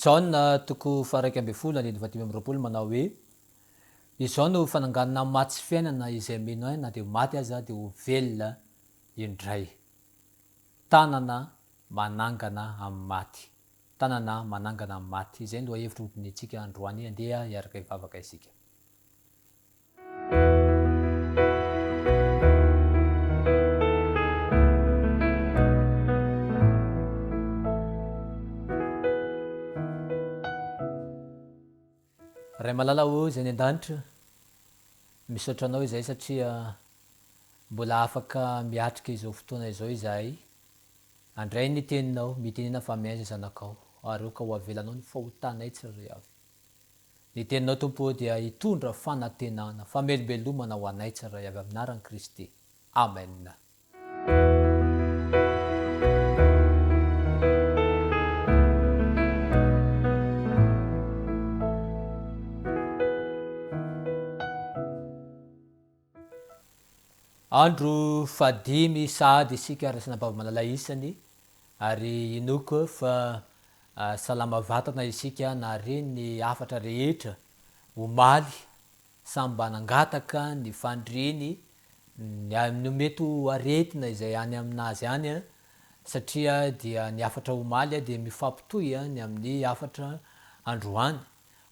Jaona toko faha-11 andininy faha-25 manao hoe, Izao no fananganana maty sy fiainana, izay mino ahy na dia maty aza dia ho velona indray. Tanana manangana amin'ny maty. Tanana manangana amin'ny maty. Izay no lohahevitra hodinihintsika androany. Andeha hiaraka hivavaka isika. Ray malala ô izay any an-danitra, misaotra Anao izahay satria mbola afaka miatrika izao fotoana izao izahay, handray ny Teninao, mitenena fa miaiza zanakao, ary aoka ho avelanao ny fahotanay tsirairay avy. Ny Teninao Tompo ô dia hitondra fanantenana, famelombelomana ho anay tsirairay avy amin'ny anaran'i Kristy. Amen. Andro fahadimy sahady isika rasanabavy-malala isany ary inoako fa salama vatana isika nahare ny hafatra rehetra omaly samy mba nangataka ny faniriany ny amin'ny mety ho aretina izay any aminazy any satria dia ny hafatra omaly dia mifampitohy ny amin'ny hafatra androany.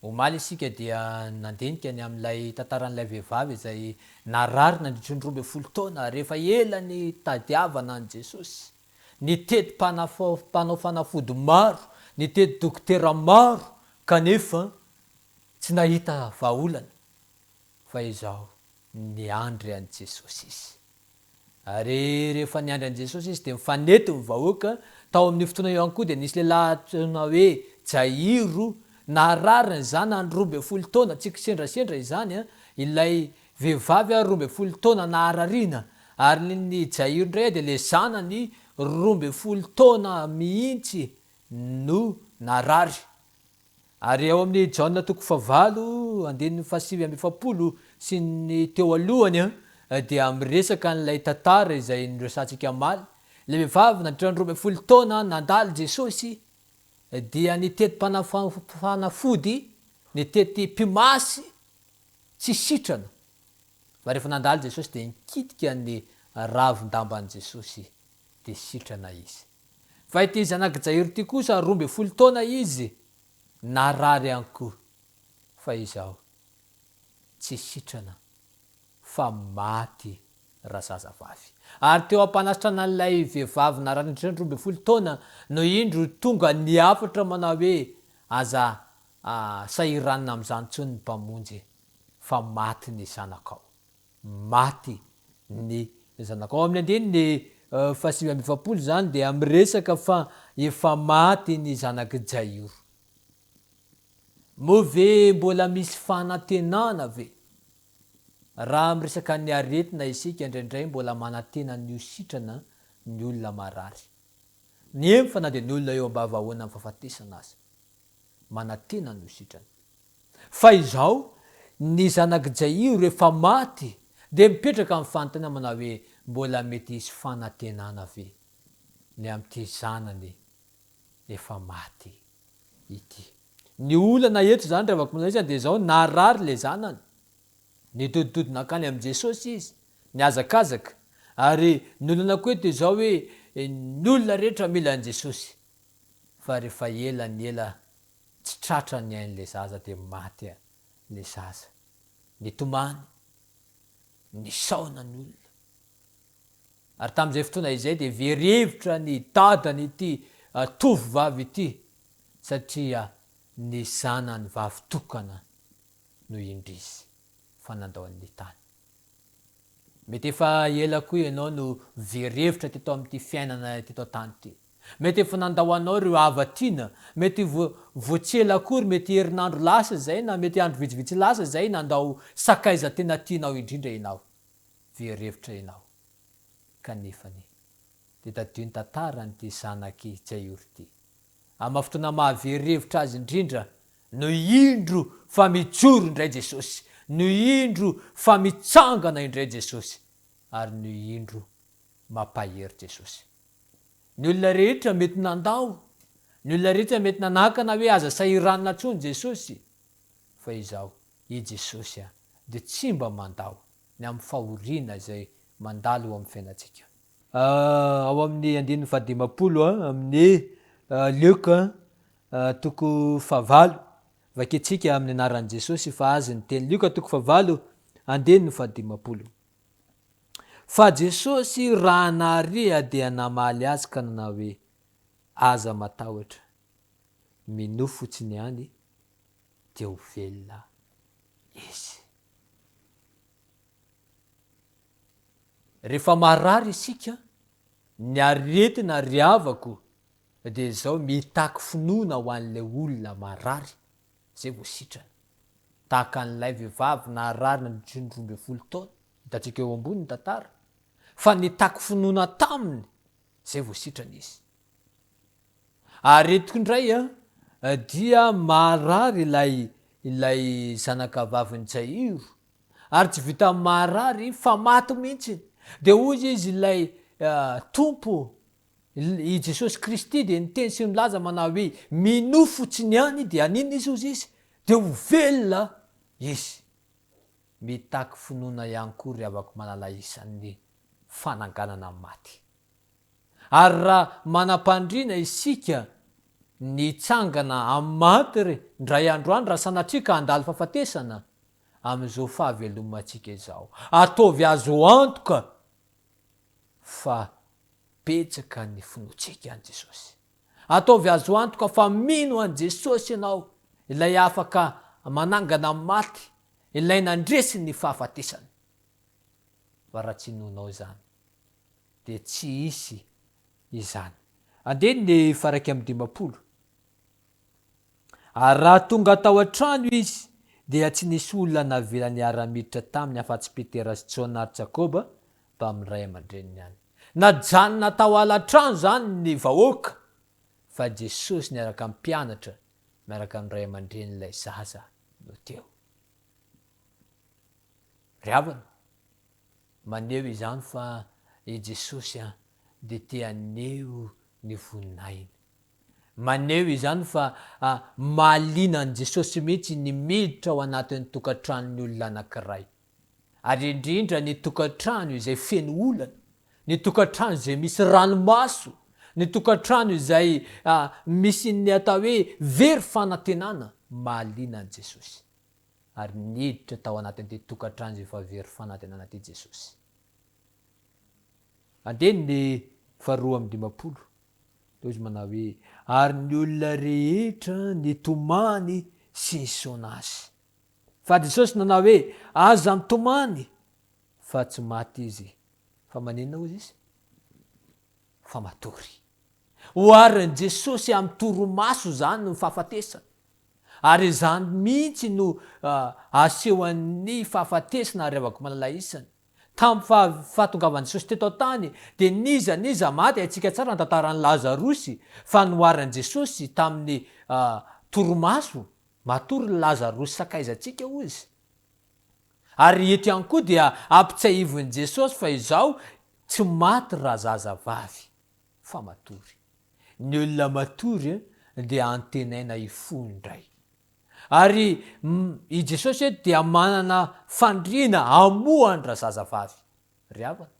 Omaly isika dia nandinika ny amin'ilay tantaran'ilay vehivavy izay narary nandritry ny 12 taona rehefa ela nitadiavana an'i Jesosy. Nitety mpanao fanafody maro, nitety dokotera maro kanefa tsy nahita vahaolana fa izao niandry an'i Jesosy izy. Ary rehefa niandry an'i Jesosy izy dia nifanety ny vahoaka, tao amin'io fotoana io ihany koa dia nisy lehilahy antsoina hoe Jairo, narary ny zanany 12 taona, tsy kisendrasendra izany an, ilay vehivavy 12 taona naharariana, ary ny Jairo indray dia ilay zanany 12 taona mihitsy no narary. Ary ao amin'ny Jaona toko fahavalo, andininy faha-49 sy ny teo alohany dia miresaka an'ilay tantara izay noresahantsika omaly. Ilay vehivavy nandritra ny 12 taona nandalo Jesosy dia nitety mpanafody, nitety mpimasy tsy sitrana. Fa rehefa nandalo Jesosy dia nikitika ny ravin-damban'i Jesosy dia sitrana izy. Fa ity zanak'i Jairo ity kosa 12 taona izy narary ihany koa fa izao tsy sitrana fa maty razazavavy. Ary teo am-panasitrana an'ilay vehivavy narary nandritra ny 12 taona no indro tonga ny hafatra manao hoe aza sahiranina amin'izany intsony ny Mpamonjy fa maty ny zanakao. maty ny zanakao. Ao amin'ny andininy faha-49 izany dia miresaka fa efa maty ny zanak'i Jairo. Moa ve mbola misy fanantenana ve? Raha miresaka ny aretina isika indraindray mbola manantena ny ho sitrana ny olona marary. Nefa na dia ny olona eo am-bavahoanan'ny fahafatesana aza manantena ny ho sitrana. Fa izao, ny zanak'i Jairo rehefa maty dia mipetraka amin'ny fanontaniana manao hoe mbola mety hisy fanantenana ve ny amin'ity zanany efa maty ity. Ny olana eto izany ry havako malala dia izao, narary ilay zanany, nidodidody nankany amin'i Jesosy izy, nihazakazaka, ary ny olana koa eto dia izao hoe ny olona rehetra mila an'i Jesosy, fa rehefa ela ny ela Tsy tratra ny ain'ilay zaza dia maty ilay zaza. Nitomany, nisaona ny olona. Ary tamin'izay fotoana izay dia very hevitra ny dadan'ity tovovavy ity satria ny zanany vavy tokana no indrisy fa nandao ny tany. Mety efa ela koa ianao no very hevitra teto amin'ity fiainana teto an-tany ity. Mety efa nandao anao ireo hava-tiana, mety vao tsy ela akory, mety herinandro lasa izay na mety andro vitsivitsy lasa izay nandao sakaiza tena tianao indrindra ianao. Very hevitra ianao. Kanefa anie, dia tadidio ny tantaran'ity zanak'i Jaiory ity. Amin'ny fotoana maha-very hevitra azy indrindra no indro fa mijoro indray Jesosy, no indro fa mitsangana indray Jesosy, ary no indro mampahery Jesosy. Ny olona rehetra mety nandao. Ny olona rehetra mety nanakana hoe aza sahiranina intsony Jesosy, fa izao, i Jesosy dia tsy mba mandao ny amin'ny fahoriana izay mandalo eo amin'ny fiainantsika. Ao amin'ny andininy fahadimampolo amin'ny Lioka toko fahavalo, vakintsika amin'ny anaran'i Jesosy fa Azy ny teny. Lioka toko fahavalo andininy fahadimampolo. Fa Jesosy raha nahare dia namaly azy ka nanao hoe, Aza matahotra, minoa fotsiny ihany dia ho velona izy. Rehefa marary isika, ny aretina ry havako dia izao mitaky finoana ho an'ilay olona marary izay vao sitrana. Tahaka an'ilay vehivavy narary nandritry ny 12 taona, hitantsika eo ambony ny tantara, fa nitaky finoana taminy izay vao sitrana izy. Ary eto indray dia marary ilay ilay zanakavavin'i Jairo, ary tsy vitan'ny marary fa maty mihitsy. Dia hoy izy ilay Tompo, i Jesosy Kristy dia niteny sy nilaza manao hoe, minoa fotsiny ihany dia haninona izy hozy izy? Dia ho velona izy. Mitaky finoana ihany koa ry havako malala isan'ny fananganana ny maty. Ary raha manam-pandriana isika ny hitsangana amin'ny maty ry ndray andro any raha sanatria ka handalo fahafatesana amin'izao fahavelomantsika izao. Ataovy azo antoka fa betsaka ny finoantsika an'i Jesosy. Ataovy azo antoka fa mino an'i Jesosy ianao, ilay afaka manangana amin'ny maty, ilay nandresy ny fahafatesana. Fa raha tsy inoanao izany, dia tsy hisy izany. Andininy faha-51. Ary raha tonga tao an-trano izy, dia tsy nisy olona navela niara-miditra taminy afa-tsy Petera sy Jaona ary Jakoba mbamin'ny ray aman-dreniny ihany. Najanona tao ala-trano izany ny vahoaka, fa Jesosy niaraka amin'ny mpianatra miaraka amin'ny ray aman-drenin'ilay zaza no teo. Ry havana, maneho izany fa i Jesosy dia te haneho ny voninahiny. Maneho izany fa mahaliana an'i Jesosy mihitsy ny miditra ao anatin'ny tokantranon'ny olona anankiray. Ary indrindra ny tokantrano izay feno olana, ny tokantrano izay misy ranomaso, ny tokantrano izay misy ny atao hoe very fanantenana, mahaliana an'i Jesosy. Ary niditra tao anatin'ity tokantrano izay efa very fanantenana ity Jesosy. Andininy faharoa amby dimampolo. Dia hoy izy manao hoe, Ary ny olona rehetra nitomany sy nisaona azy. Fa Jesosy nanao hoe, Aza mitomany, fa tsy maty izy. Fa maninona hozy izy? Fa matory. Oharin'i Jesosy amin'ny torimaso izany ny fahafatesana. Ary izany mihitsy no asehon'ny fahafatesana ary havako malala isany. Tamin'ny fahatongavan'i Jesosy teto an-tany, dia n'iza n'iza maty, haintsika tsara ny tantaran'i Lazarosy, fa noharin'i Jesosy tamin'ny torimaso, matory ry Lazarosy sakaizantsika hozy. Ary eto ihany koa dia ampitsiahivin'i Jesosy fa izao, tsy maty razazavavy, fa matory. Ny olona matory dia antenaina hifoha indray. Ary i Jesosy eto dia manana faniriana hamoha an-drazazavavy. Ry havana,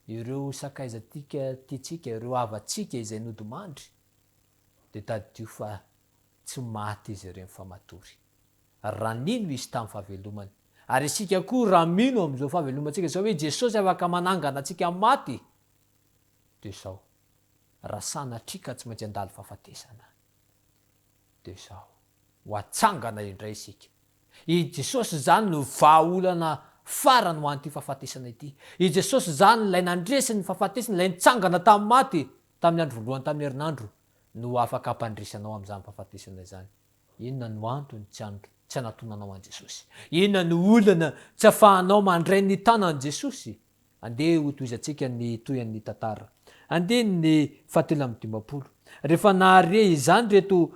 ireo sakaiza tika tiantsika, ireo havantsika izay nodimandry, dia tadidio fa tsy maty izy ireny fa matory. Raha nino izy tamin'ny fahavelomany. Ary isika koa raha mino amin'izao fahavelomantsika izao hoe Jesosy afaka manangana antsika amin'ny maty, dia izao, raha sanatria ka tsy maintsy handalo fahafatesana, Dia izao, ho atsangana indray isika. I Jesosy izany no vahaolana farany ho an'ity fahafatesana ity. I Jesosy izany ilay nandresy ny fahafatesana, ilay nitsangana tamin'ny maty tamin'ny andro voalohany tamin'ny herinandro no afaka hampandresy anao amin'izany fahafatesana izany. Inona no antony tsy tsy anatonanao an'i Jesosy? Inona no olana tsy afahanao mandray ny tanan'i Jesosy? Andeha hotohizantsika ny tohin'ny tantara. Andininy fahatelo amby dimampolo. Rehefa nahare izany ireto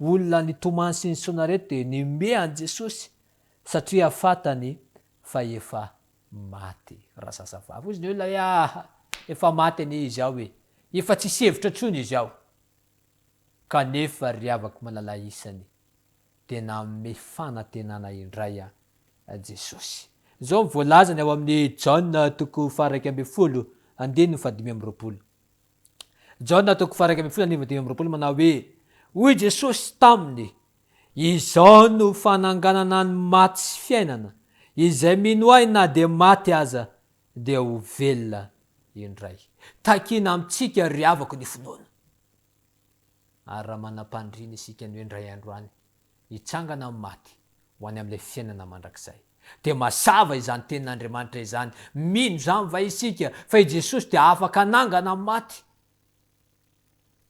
olona nitomany sy nisaona ireto dia nihomehy an'i Jesosy satria fantany fa efa maty razazavavy. Hoy izy ny olona hoe, Aha, efa maty anie izy ao e! Efa tsisy hevitra intsony izy ao. Kanefa ry havako malala isany dia nanome fanantenana indray Jesosy. Izao no voalazany ao amin'ny Jaona toko faha-11 andininy faha-25. Jaona toko faha-11 andininy faha-25 manao hoe, Hoy Jesosy taminy, Izao no fananganana ny maty sy fiainana, izay mino Ahy na dia maty aza dia ho velona indray. Takina amintsika ry havako ny finoana. Ary raha manam-pandriana isika ny hoe indray andro any hitsangana amin'ny maty ho any amin'ilay fiainana mandrakizay. Dia mazava izany tenin'Andriamanitra izany. Mino izany va isika fa i Jesosy dia afaka hanangana amin'ny maty?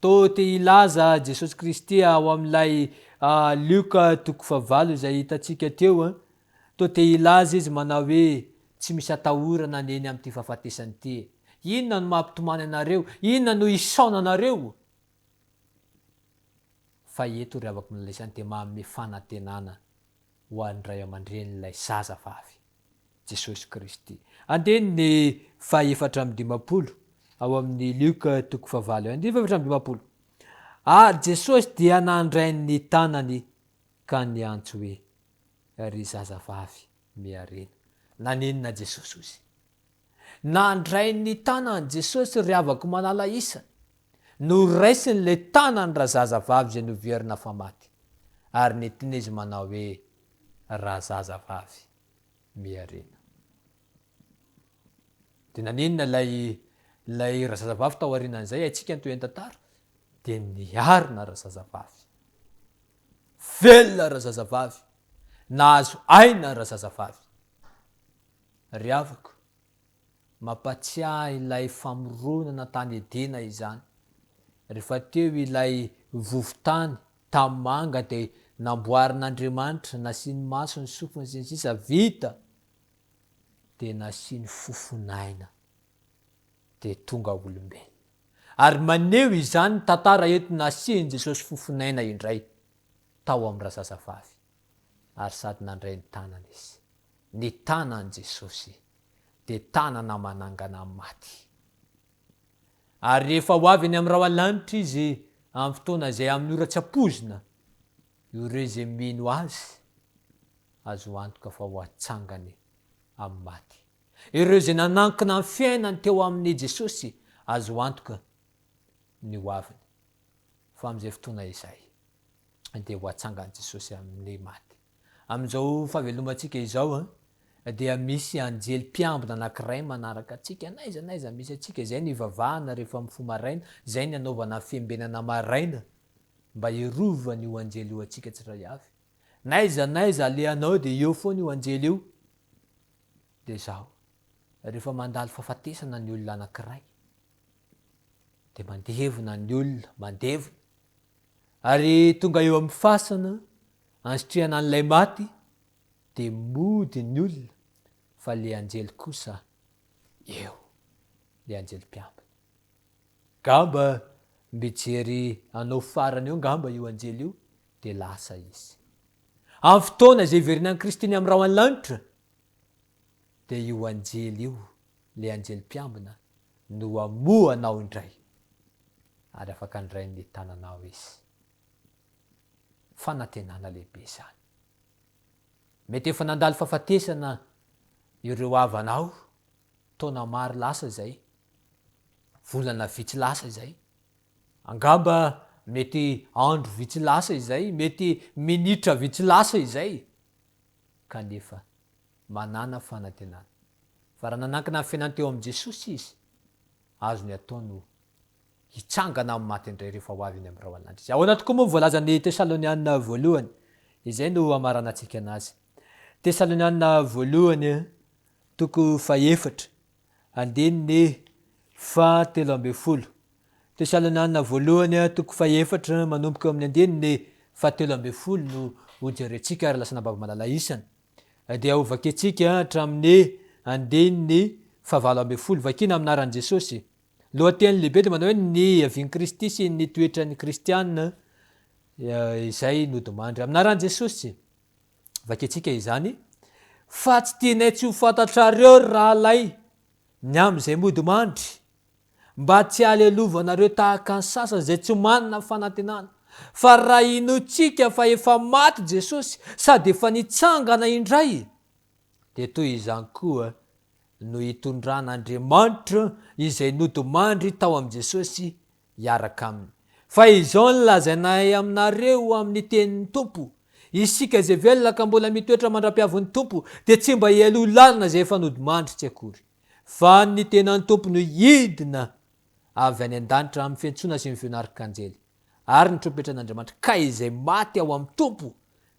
Toa te hilaza Jesosy Kristy ao amin'ilay Lioka toko fahavalo izay hitantsika teo, toa te hilaza Izy manao hoe, Tsy misy atahorana ny eny amin'ity fahafatesana ity e! Inona no mampitomany anareo? Inona no hisaonanareo? Fa eto ry havako milalaisany dia manome fanantenana ho an'ny ray aman-drenin'ilay zaza vavy, Jesosy Kristy. Andininy faha-54 ao amin'ny Lioka toko fahavalo. Andininy faha-54. Ary Jesosy dia nandray ny tanany ka niantso hoe, Ry zazavavy miharena. Naninona Jesosy hozy? Nandray ny tanan'i Jesosy ry havako malala isany. Noraisiny ilay tanany razazavavy izay noverina fa maty, ary nentiny izy manao hoe, Razazavavy miharena. Dia naninona ilay ilay razazavavy tao aorianan'izay? Haintsika ny tohin'ny tantara. Dia niarina razazavavy. Velona razazavavy. Nahazo aina razazavavy. Ry havako, mampatsiahy ilay famoronana tany Edena izany. Rehefa teo ilay vovo-tany tanimanga dia namboarin'Andriamanitra, nasiany maso ny sofiny sy ny sisa, vita dia nasiany fofon'aina dia tonga olombelona. Ary maneho izany ny tantara eto nasian'i Jesosy fofon'aina indray tao amin'ny razazavavy ary sady nandray ny tanany izy. Ny tanan'i Jesosy dia tanana manangana maty. Ary rehefa ho avy eny amin'ny rahona-lanitra Izy amin'ny fotoana izay amin'ny ora tsy ampoizina, ireo izay mino Azy, azo antoka fa ho atsangany amin'ny maty. Ireo izay nanankina ny fiainany teo amin'i Jesosy, azo antoka ny ho aviny, fa amin'izay fotoana izay dia ho atsangan'i Jesosy amin'ny maty. Amin'izao fahavelomantsika izao dia misy anjely mpiambina anankiray manaraka antsika n'aiza n'aiza misy antsika, izay no ivavahana rehefa mifoha maraina, izay no anaovana fiambenana maraina mba hirovana io anjely io antsika tsirairay avy. N'aiza n'aiza alehanao dia eo foana io anjely io. Dia izao, rehefa mandalo fahafatesana ny olona anankiray dia mandevona ny olona, mandevona. Ary tonga eo amin'ny fasana ansitrihana an'ilay maty dia mody ny olona fa le anjely kosa eo, le anjely mpiambina. Ngamba mijery anao farany eo ngamba io anjely io dia lasa izy. Amin'ny fotoana izay hiverenan'i Kristy ny amin'ny rahon'ny lanitra dia io anjely io, le anjely mpiambina no hamoha anao indray ary afaka handray ny tananao izy. Fanantenana lehibe izany. Mety efa nandalo fahafatesana ireo havanao taona maro lasa izay, volana vitsy lasa izay, angamba mety andro vitsy lasa izay, mety minitra vitsy lasa izay, kanefa manàna fanantenana fa raha nanankina ny fiainany teo amin'i Jesosy izy, azony atao no hitsangana amin'ny maty indray rehefa ho avy eny amin'ny rahona izy. Ahoana tokoa moa ny voalazan'ny Tesaloniana voalohany? Izay no hamaranantsika anazy. Tesaloniana voalohany, toko fahefatra, andininy fahatelo ambin'ny folo. Tesaloniana voalohany, toko fahefatra, manomboka eo amin'ny andininy fahatelo ambin'ny folo no hojerentsika ary lasa nambava-malala isany. Dia hovakintsika hatramin'ny andininy fahavalo ambin'ny folo. Vakina amin'ny anaran'i Jesosy. Lohateny lehibe dia manao hoe ny hiavian'i Kristy sy ny toetran'ny kristiana izay nodimandry. Amin'ny anaran'i Jesosy. Vakintsika izany. Fa tsy tianay tsy ho fantatrareo ry rahalahy ny amin'izay modimandry, mba tsy halelovanareo tahaka ny sasany izay tsy manana fanantenana. Fa raha inoantsika fa efa maty Jesosy sady efa nitsangana indray, dia toy izany koa no hitondran'Andriamanitra izay nodimandry tao amin'i Jesosy hiaraka aminy. Fa izao no lazainay aminareo amin'ny tenin'ny Tompo, Isika izay velona ka mbola mitoetra mandra-piavin'ny Tompo dia tsy mba hialoha lalana izay efa nodimandry tsy akory. Fa ny tenan'ny Tompo no hidina avy any an-danitra amin'ny fiantsoana sy ny feon'arkanjely ary ny trompetran'Andriamanitra, ka izay maty ao amin'ny Tompo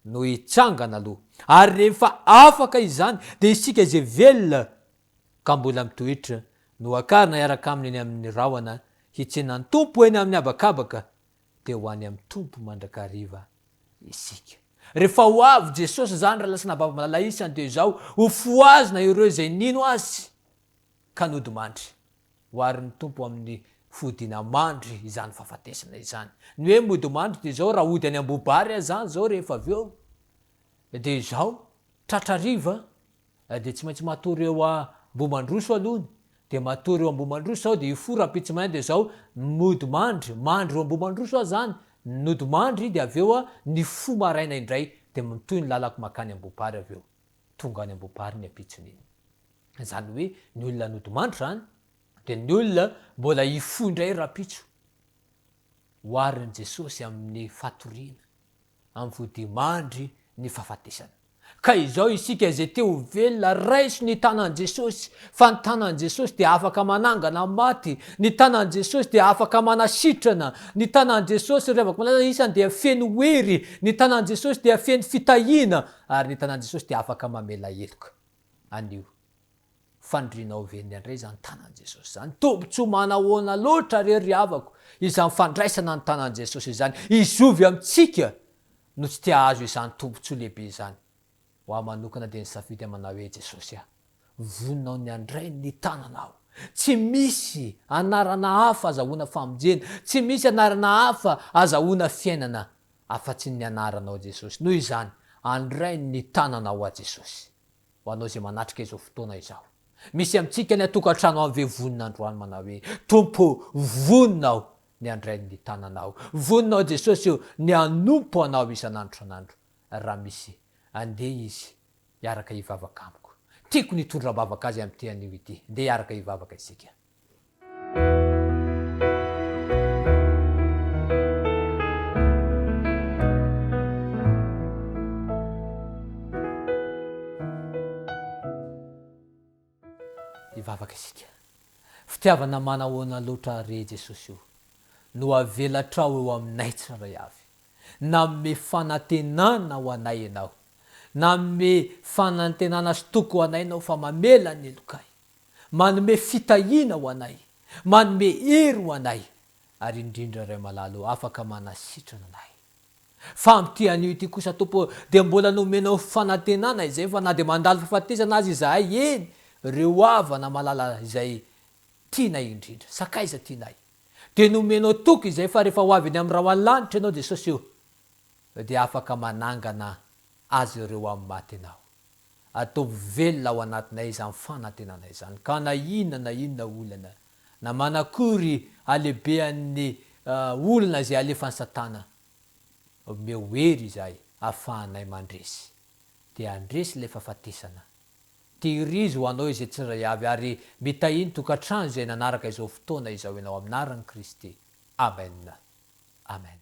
no hitsangana aloha. Ary rehefa afaka izany dia isika izay velona ka mbola mitoetra no hakarina hiaraka aminy eny amin'ny rahona hitsena ny Tompo eny amin'ny habakabaka, dia ho any amin'ny Tompo mandrakariva isika. Rehefa ho avy Jesosy izany raha lasa nababo malala isany dia izao, ho fohazina ireo izay nino Azy ka nodimandry. Oharin'ny Tompo amin'ny fodiana mandry izany fahafatesana izany. Ny hoe mody mandry dia izao, raha hody any Ambohibary aho izany izao rehefa avy eo dia izao, tratra hariva dia tsy maintsy matory eo Ambohimandroso aloha, dia matory eo Ambohimandroso aho dia hifoha rahampitso maraina dia izao mody mandry, mandry eo Ambohimandroso aho izany, nody mandry dia avy eo aho nifoha maraina indray dia mitohy ny lalako mankany Ambohibary avy eo, tonga any Ambohibary ny ampitson'iny. Izany hoe ny olona nodimandry izany dia ny olona mbola hifoha indray rahampitso. Oharin'i Jesosy amin'ny fatoriana, amin'ny fodimandry ny fahafatesana. Ka izao isika izay te ho velona, raiso ny tanan'i Jesosy, fa ny tanan'i Jesosy dia afaka manangana maty, ny tanan'i Jesosy dia afaka manasitrana, ny tanan'i Jesosy ry havako malala isany dia feno hery, ny tanan'i Jesosy dia feno fitahiana, ary ny tanan'i Jesosy dia afaka mamela heloka. Anio. Fanirianao ve ny handray izany tanan'i Jesosy izany? Tombontsoa manahoana loatra re ry havako izany fandraisana ny tanan'i Jesosy izany? Izovy amintsika no tsy te hahazo izany tombontsoa lehibe izany? Ho ahy manokana dia nisafidy aho manao hoe Jesosy a! Vonona aho ny handray ny tananao. Tsy misy anarana hafa azahoana famonjena, tsy misy anarana hafa azahoana fiainana afa-tsy ny anaranao Jesosy. Noho izany, andray ny tananao aho Jesosy. Ho anao izay manatrika izao fotoana izao. Misy amintsika any an-tokantrano any ve vonona androany manao hoe, Tompo ô, vonona aho ny handray ny tananao. Vonona aho Jesosy ô, ny hanompo Anao isan'andro isan'andro. Raha misy, andeha izy hiaraka hivavaka amiko. Tiako ny hitondra am-bavaka azy amin'ity anio ity. Ndeha hiaraka hivavaka isika. Hivavaka isika. Fitiavana manahoana loatra re Jesosy o, no avelatrao eo aminay tsirairay avy. Nanome fanantenana ho anay Ianao. Nanome fanantenana sy toky ho anay Ianao fa mamela ny helokay. Manome fitahiana ho anay, manome hery ho anay, ary indrindra Ray malala o, afaka manasitrana anay. Fa amin'ity anio ity kosa Tompo o, dia mbola nomenao fanantenana izay fa na dia mandalo fahafatesana aza izahay, eny, ireo havana malala izay tianay indrindra, sakaiza tianay, dia nomenao toky izay fa rehefa ho avy eny amin'ny rahona lanitra Ianao Jesosy o, dia afaka manangana azy ireo amin'ny maty Ianao. Ataovy velona ao anatinay izany fanantenana izany, ka na inona na inona olana, na manakory halehibehan'ny olana izay alefan'i Satana, omeo hery izahay ahafahanay mandresy. Dia handresy ilay fahafatesana. Tehirizo ho anao izay tsirairay avy, ary mitahia ny tokantrano izay nanaraka izao fotoana izao ianao, amin'ny anaran'i Kristy. Amen. Amen.